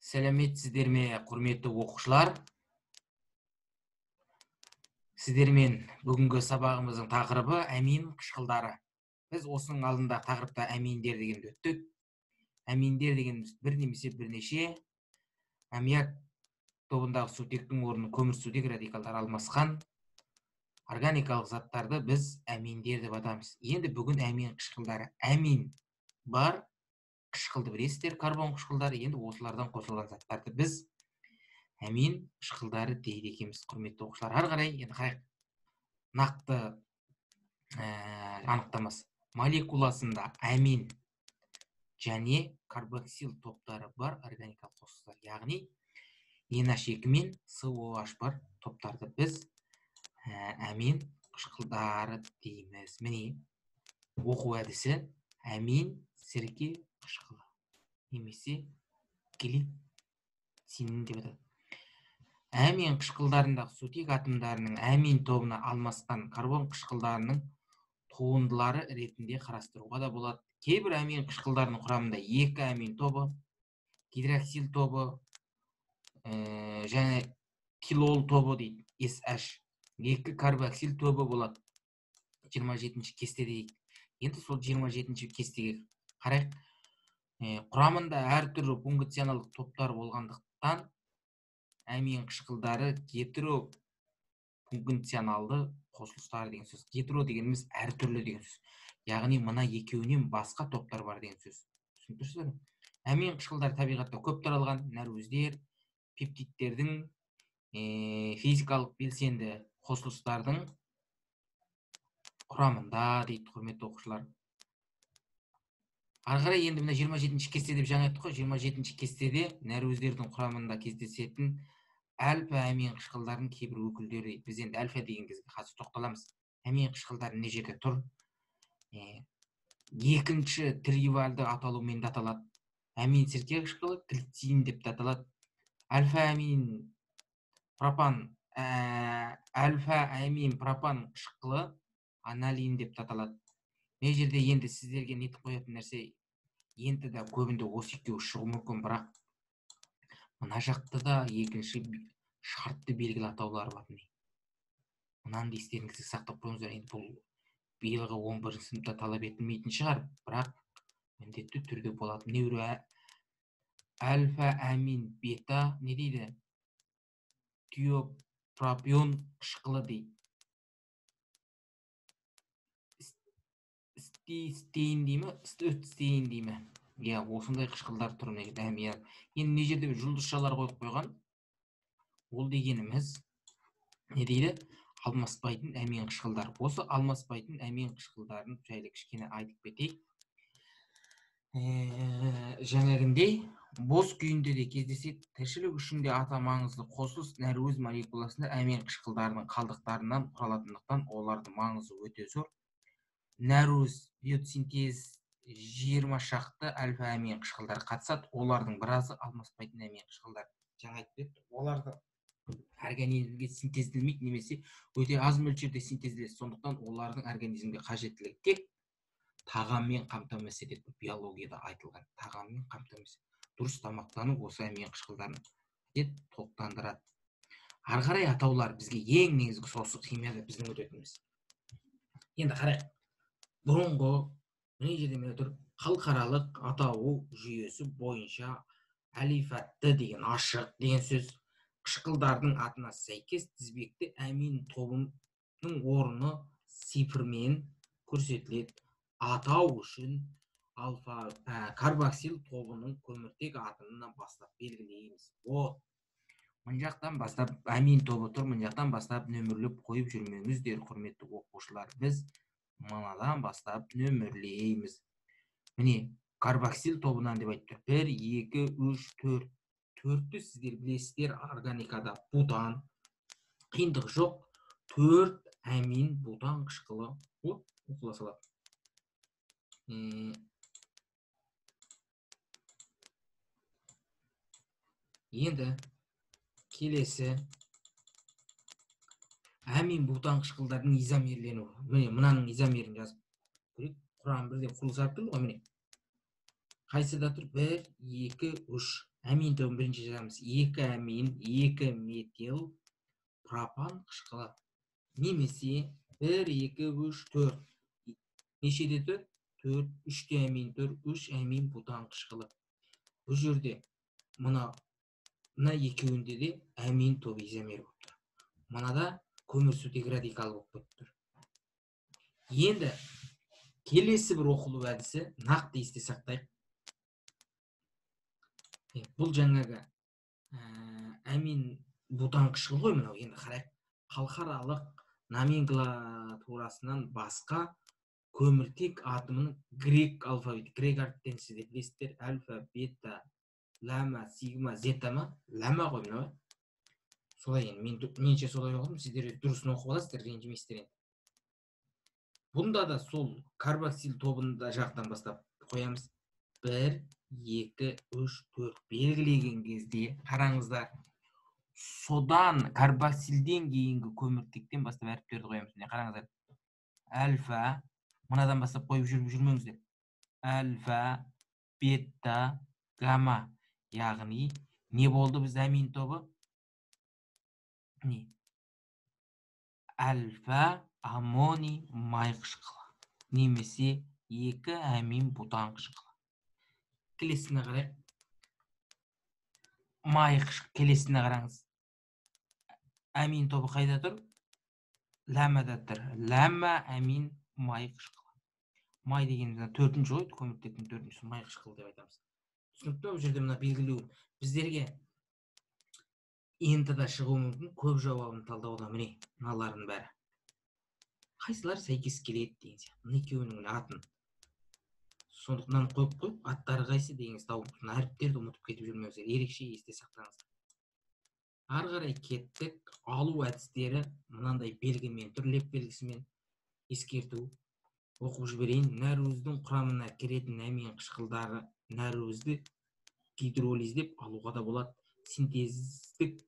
Сәлеметсіздер ме, құрметті оқушылар? Сіздермен бүгінгі сабағымыздың тақырыбы әмин қышқылдары. Біз осының алдында тақырыпта әминдер дегенді өттік. Әминдер дегеніміз бір немесе бірнеше аммиак тобындағы сутектің орнын көмірсутек радикалдары алмасқан органикалық заттарды біз әминдер деп атаймыз. Енді бүгін әмин қышқылдары. Әмин бар, қышқылды білесіздер, карбон қышқылдары. Енді осылардан қосылған заттарды біз әмин қышқылдары дейді екенбіз, құрметті оқушылар. Ары қарай енді қарайық. Нақты анықтамасы. Молекуласында әмин және карбоксил топтары бар органикалық қосылыстар, яғни NH2 мен COH бар топтарды біз әмин қышқылдары дейміз. Міне оқу әдісі әмин сірке қышқылы немесе глицин деп аталады. Әмин қышқылдарындағы сутек атомдарының әмин тобына алмасқан карбон қышқылдарының туындылары ретінде қарастыруға да болады. Кейбір әмин қышқылдарының құрамында екі әмин тобы, гидроксил тобы және тилол тобы дейді, SH, екі карбоксил тобы болады. 27-ші кесте дейді. Енді сол 27-ші кестеге қарайық. Құрамында әртүрлі функционалдық топтар болғандықтан әмин қышқылдары гетерофункционалды қосылыстар деген сөз. Гетеро дегеніміз әртүрлі деген сөз. Яғни мына екеуінен басқа топтар бар деген сөз. Түсініп тұрсыздар ма? Әмин қышқылдары табиғатта көп таралған нәруіздер, пептидтердің, физикалық белсенді қосылыстардың құрамында дейді, құрметті оқушылар. Ары қарай енді мына 27-ші кесте деп жаңа айттық қой. 27-ші кестеде нәруіздердің құрамында кездесетін альфа әмин қышқылдарының кейбір өкілдері дейді. Біз енді альфа деген кезге қазір тоқталамыз. Әмин қышқылдары не жерде тұр? Екінші тривиалды аталумен де аталады. Әмин сірке қышқылы глицин деп те аталады. Альфа әмин пропан, альфа әмин пропан қышқылы аналин деп те аталады. Мына жерде енді сіздерге нетіп қоятын нәрсе, енді де көбінде осы екеуі шығуы мүмкін, бірақ мына жақта да екінші шартты белгілі атаулары бар. Мынаны да естеріңізде сақтап қойыңыздар. Енді бұл биылғы 11 сыныпта талап етілмейтін шығар, бірақ міндетті түрде болады. Міне біреу альфа әмин бета не дейді? Тиопропион қышқылы дейді. Стейн дей ме? Стейн дей ме? Иә, осындай қышқылдар тұр мына жерде. Енді мына жерде жұлдызшалар қойып қойған. Ол дегеніміз не дейді? Алмаспайтын әмин қышқылдар. Осы алмаспайтын әмин қышқылдарын жайлы кішкене айтып кетейік. Жаңағындай бос күйінде де кездеседі. Тіршілік үшін де аса маңызды қосылыс нәруыз молекуласында әмин қышқылдарының қалдықтарынан құралатындықтан олардың маңызы өте зор. Нәруыз биосинтез 20 шақты альфа әмин қышқылдары қатысады. Олардың біразы алмаспайтын әмин қышқылдар. Жаңа айтып кеттік, оларды организмге синтезделмейді немесе өте аз мөлшерде синтезделеді. Сондықтан олардың организмге қажеттілігі тек тағаммен қамтамасыз етеді. Биологияда айтылған тағаммен қамтамасыз. Дұрыс тамақтану осы әмин қышқылдарын тоқтандырады. Ары қарай атаулар бізге ең негізгі осы химияда біздің өтетініміз. Енді қарайық. Бұрынғы мына жерде міне тұр, халықаралық атау жүйесі бойынша әлифатты деген ашық деген сөз қышқылдардың атына сәйкес тізбекті әмин тобының орны цифрмен көрсетіледі. Атау үшін альфа карбоксил тобының көміртек атомынан бастап белгілейміз. Вот. Мына жақтан бастап әмин тобы тұр, мына жақтан бастап нөмірлеп қойып жүрмеңіздер, құрметті оқушылар. Біз мынадан бастап нөмірлейміз. Міне карбоксил тобынан деп айтып тұр. 1, 2, 3, 4. Төртті сіздер білесіздер, органикада бутан. Қиындық жоқ. 4 әмин бутан қышқылы. Вот, оқыла салады. Енді келесі әмин бутан қышқылдарының изомерленуі. Міне мынаның изомерін жазып көрейік. Құрам бірде құрылыс алып тұр ғой, міне. Қайсыда тұр? 1, 2, 3. Амин тобын бірінші жазамыз. 2 амин, 2 метил, пропан қышқылы. Немесе 1, 2, 3, 4. Нешеде 4? 4, 3-те амин 4, 3 амин бутан қышқылы. Бұл жерде мына екеуінде де амин тобы изомер болып тұр. Мынада көмірсутек радикалы болып тұр. Енді келесі бір оқылу әдісі, нақты есте сақтайық. Бұл жаңағы амин бутан қышқылы ғой мынау. Енді қарайық, халықаралық номенклатурасынан басқа көміртек атомының грек алфавиті, грек әріптерін сіздер білесіздер, альфа, бета, лама, сигма, зета ма? Лама ғой мынау. Солай енді, менше солай оқыдым, сіздер дұрысын оқып аласыздар, ренжімейсіздер енді. Бұнда да сол карбоксил тобында жақтан бастап қоямыз. 1, 2, 3, 4 белгілеген кезде қараңыздар, содан карбоксилден кейінгі көміртектен бастап әріптерді қоямыз. Міне қараңыздар, альфа, мынадан бастап қойып жүріп жүрмеңіздер. Альфа, бета, гамма. Яғни не болды біз амин тобы? Не? Альфа аммоний май қышқылы немесе 2 амин бутан қышқылы. Келесіне қарайық. Май қышқылы, келесіне қараңыз. Амин тобы қайда тұр? Ләмада тұр. Ләмә амин май қышқылы. Май дегеніміз төртінші ғой, көміртектің төртіншісі май қышқылы деп айтамыз. Түсінікті бұл жерде мына белгілеу біздерге ЕНТ-да шығуы мүмкін, көп жауабын талдауда міне мыналардың бәрі. Қайсылар сәйкес келеді деген сияқты. Мына екеуінің атын. Сондықтан қойып қойып, аттары қайсы дегеніңізді тауып, әріптерді ұмытып кетіп жүрмеңіздер, ерекше есте сақтаңыздар. Ары қарай кеттік. Алу әдістері мынандай белгімен, түрлеп белгісімен ескерту. Оқып жіберейін. Нәруыздің құрамына кіретін амин қышқылдары нәруызды гидролиздеп алуға да болады. Синтездік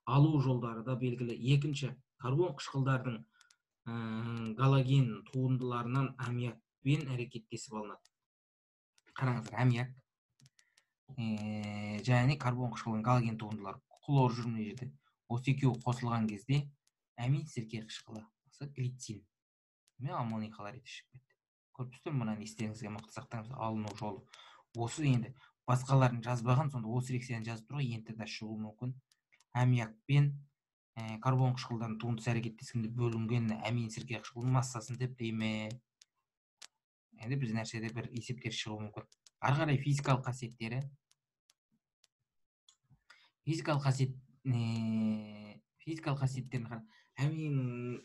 алу жолдары да белгілі. Екінші, карбон қышқылдардың галоген туындыларынан аммиакпен әрекеттесіп алынады. Қараңыздар, аммиак және карбон қышқылының галоген туындылары, хлор жүр мына жерде. Осы екеуі қосылған кезде амин сірке қышқылы, глицин мен аммоний хлориді шығып кетті. Көріп тұрсыздар, мынаны естеріңізге мықты сақтаңыз, алыну жолы. Осы енді басқаларын жазбаған, сонда осы реакцияны жазып тұр ғой, ЕНТ-да шығуы мүмкін. Аммиакпен карбон қышқылдарының туындысы әрекеттескенде бөлінген амин сірке қышқылының массасын деп дейме. Енді біз нәрседе бір есептер шығуы мүмкін. Ары қарай физикалық қасиеттері. Физикалық қасиеттерін амин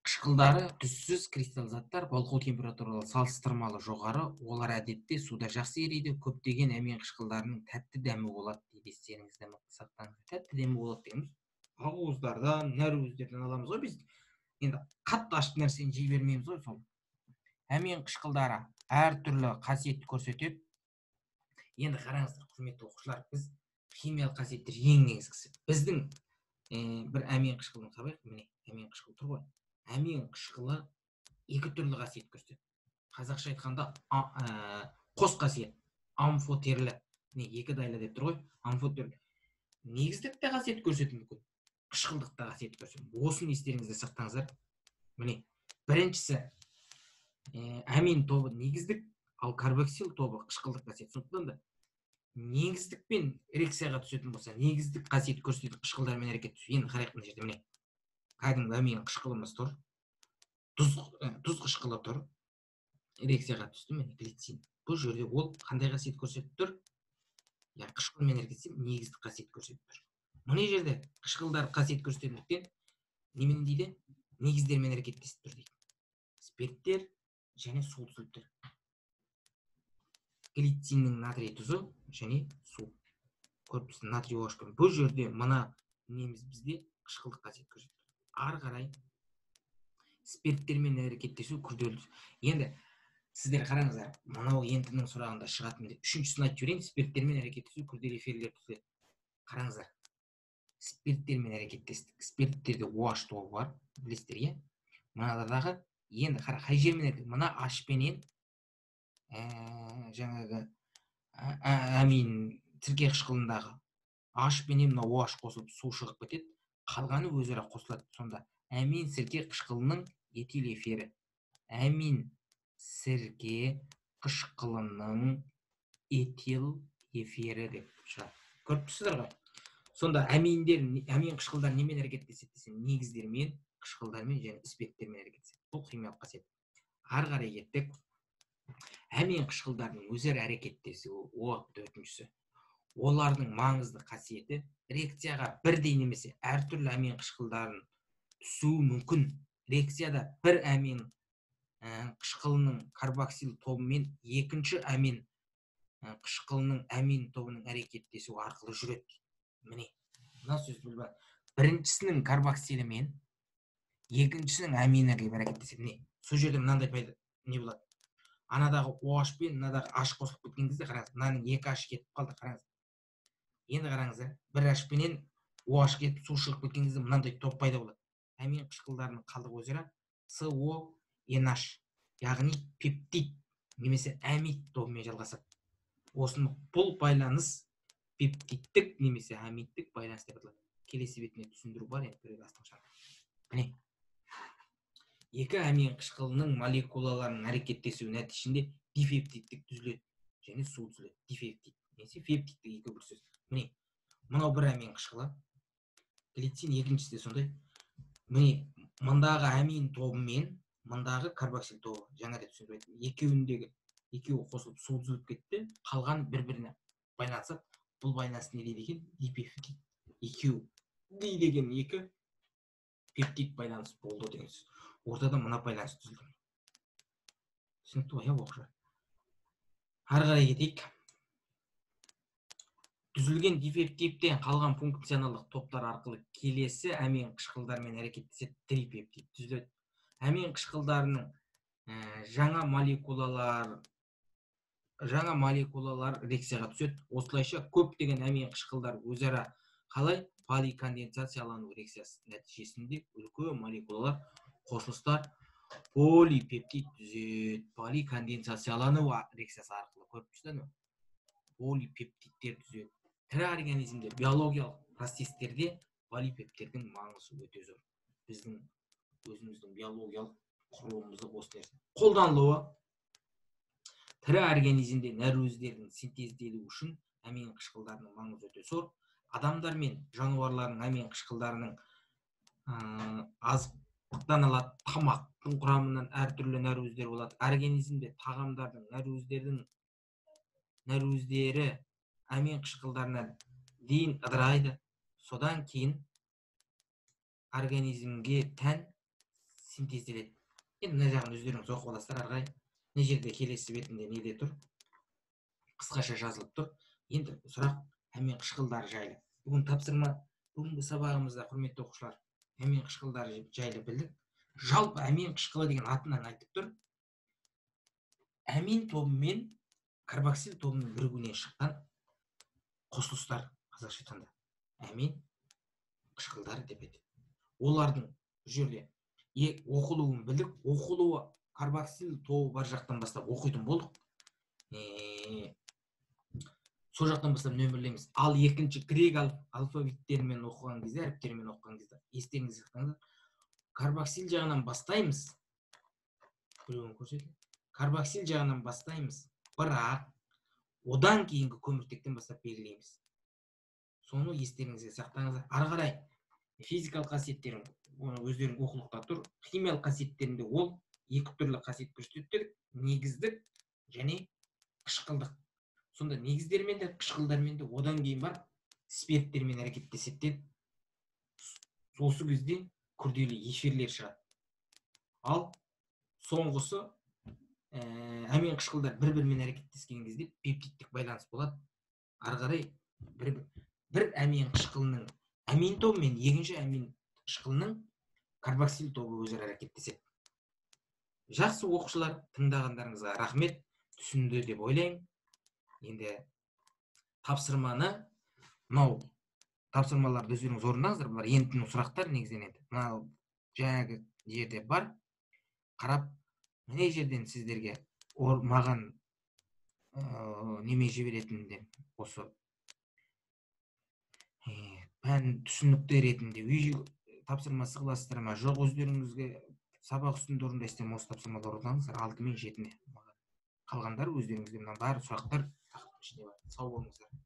қышқылдары түссіз кристалл заттар, балқу температуралы салыстырмалы жоғары, олар әдетте суда жақсы ериді. Көптеген амин қышқылдарының тәтті дәмі болады дейді, естеріңізде мықты сақтаңыз. Тәтті дәмі болады дегеніміз ақуыздардан, нәруыздерден аламыз ғой біз. Енді қатты ашты нәрсені жей бермейміз ғой сол. Амин қышқылдары әртүрлі қасиет көрсетеді. Енді қараңыздар, құрметті оқушылар, біз химиялық қасиеттер ең негізгісі. Біздің бір амин қышқылын табайық. Міне амин қышқылы тұр ғой. Амин қышқылы екі түрлі қасиет көрсетеді. Қазақша айтқанда қос қасиет, амфотерлі. Міне екі дайлы деп тұр ғой, амфотерлі. Негіздік те қасиет көрсетуі мүмкін, қышқылдық та қасиет көрсетуі мүмкін. Осыны естеріңізде сақтаңыздар. Міне біріншісі амин тобы негіздік, ал карбоксил тобы қышқылдық қасиет. Сондықтан да негіздікпен реакцияға түсетін болса, негіздік қасиет көрсететін қышқылдармен әрекет түсу. Енді қарайық мына жерде, міне кәдімгі амин қышқылымыз тұр, тұз қышқылы тұр, реакцияға түсті, міне глицин. Бұл жерде ол қандай қасиет көрсетіп тұр? Яғни қышқылмен әрекет негіздік қасиет көрсетіп тұр. Мына жерде қышқылдар қасиет көрсететіндіктен немен дейді? Негіздермен әрекеттесіп тұр дейді. Спирттер және су түзіліп. Глициннің натрий тұзы және су. Көріп тұрсыз, натрий OH. Бұл жерде мына неміз бізде қышқылдық қасиет көрсетіп тұр. Ары қарай спирттермен әрекеттесу күрделі. Енді сіздер қараңыздар, мынау ЕНТ-ның сұрағында шығатын деп үшіншісін айтып жіберейін. Спирттермен әрекеттесу күрделі эфирлер түзіледі. Қараңыздар, спирттермен әрекеттестік. Спирттерде OH тобы бар, білесіздер, иә? Мынадағы енді қара, қай жермен әрекет? Мына H пенен жаңағы амин Сірке қышқылындағы H пенен мына OH қосылып су шығып кетеді, қалғаны өзара қосылады. Сонда әмин сірке қышқылының этил эфирі. Әмин сірке қышқылының этил эфирі деп шығады. Көріп тұрсыздар ғой? Сонда әминдер, әмин қышқылдар немен әрекеттеседі десе, негіздермен, қышқылдармен және спирттермен әрекеттеседі. Бұл химиялық қасиет. Ары қарай кеттік. Әмин қышқылдарының өзара әрекеттесуі, о, төртіншісі. Олардың маңызды қасиеті реакцияға бірдей немесе әртүрлі әмин қышқылдарын түсуі мүмкін. Реакцияда бір әмин қышқылының карбоксил тобымен екінші әмин қышқылының әмин тобының әрекеттесуі арқылы жүреді. Міне, мына сөзді біліп алыңыз. Біріншісінің карбоксилі мен екіншісінің әмині келіп әрекеттеседі. Міне, сол жерде мынандай пайда не болады? Анадағы OH пен мынадағы H қосылып кеткен кезде қараңыз, мынаның екі H кетіп қалды, қараңыз. Енді қараңыздар, бір H пенен OH кетіп су шығып кеткен кезде мынандай топ пайда болады. Әмин қышқылдарының қалдығы өзара CONH, яғни пептид немесе амид тобымен жалғасады. Осыны бұл байланыс пептидтік немесе амидтік байланыс деп аталады. Келесі бетіне түсіндіру бар, енді біреу астыңғы жағында. Міне, екі әмин қышқылының молекулаларының әрекеттесуі нәтижесінде дипептидтік түзіледі және су түзіледі. Дипептид немесе пептидтік екі бір сөз. Міне, мынау бір әмин қышқылы, глицин, екіншісі де сондай. Міне, мындағы әмин тобы мен мындағы карбоксил тобы, жаңа да түсіндіріп айттым, екеуіндегі екеуі қосылып су түзіліп кетті, қалған бір-біріне байланысады. Бұл байланыс не дейді екен? Дипептид. Екеу ди деген екі пептид байланыс болды деген сөз. Ортада мына байланыс түзілді. Түсінікті ғой, иә, оқушылар? Ары қарай кетейік. Түзілген дипептидтен қалған функционалдық топтар арқылы келесі әмин қышқылдармен әрекеттеседі, трипептид түзіледі. Әмин қышқылдарының жаңа молекулалар реакцияға түседі. Осылайша көптеген әмин қышқылдар өзара қалай поликонденсациялану реакциясы нәтижесінде үлкен молекулалар қосылыстар полипептид түзеді. Поликонденсациялану реакциясы арқылы көріп тұрсыздар ма? Полипептидтер түзеді. Тірі организмде, биологиялық процестерде полипептидтердің маңызы өте зор. Біздің өзіміздің биологиялық құрылымымызда осы нәрсе. Қолданылуы тірі организмде нәруыздердің синтезделуі үшін әмин қышқылдарының маңызы өте зор. Адамдар мен жануарлардың әмин қышқылдарының азықтан алады, тамақтың құрамынан әртүрлі нәруыздер болады. Организмде тағамдардың нәруыздердің нәруыздері әмин қышқылдарына дейін ыдырайды. Содан кейін организмге тән синтезделеді. Енді мына жағын өздеріңіз оқып аласыздар. Ары қарай мына жерде келесі бетінде неде тұр? Қысқаша жазылып тұр. Енді сұрақ әмин қышқылдары жайлы. Бүгін тапсырма, бүгінгі сабағымызда, құрметті оқушылар, әмин қышқылдары жайлы білдік. Жалпы әмин қышқылы деген атынан айтып тұр. Әмин тобы мен карбоксил тобының бірігуінен шыққан қосылыстар, қазақша айтқанда әмин қышқылдары деп айтады. Олардың бұл жерде оқылуын білдік. Оқылуы карбоксил тобы бар жақтан бастап оқитын болдық. Сол жақтан бастап нөмірлейміз. Ал екінші грек алфавиттерімен оқыған кезде, әріптермен оқыған кезде естеріңізде сақтаңыздар, карбоксил жағынан бастаймыз. Біреуін көрсетейін. Карбоксил жағынан бастаймыз, бірақ одан кейінгі көміртектен бастап белгілейміз. Соны естеріңізге сақтаңыздар. Ары қарай физикалық қасиеттерін оны өздерің оқулықта тұр. Химиялық қасиеттерінде ол екі түрлі қасиет көрсетеді дедік: негіздік және қышқылдық. Сонда негіздермен де қышқылдармен де одан кейін барып спирттермен әрекеттеседі деді. Осы кезде күрделі эфирлер шығады. Ал соңғысы әмин қышқылдар бір-бірімен әрекеттескен кезде пептидтік байланыс болады. Ары қарай бір әмин қышқылының әмин тобы мен екінші әмин қышқылының карбоксил тобы өзара әрекеттеседі. Жақсы оқушылар, тыңдағандарыңызға рахмет, түсінді деп ойлаймын. Енді тапсырманы, мынау тапсырмаларды өздеріңіз орындаңыздар. Бұлар ентінің сұрақтар негізінен енді. Мынау жаңағы жерде бар. Қарап, мына жерден сіздерге маған неме жіберетінде осы Пән түсінікті ретінде үй тапсырмасы қыласыздар ма, жоқ өздеріңізге сабақ үстінде орындайсыздар ма, осы тапсырмалар орындаңыздар 6 мен 7-ні. Қалғандары өздеріңізге. Мына барлық сұрақтар тақтың ішінде бар. Сау болыңыздар.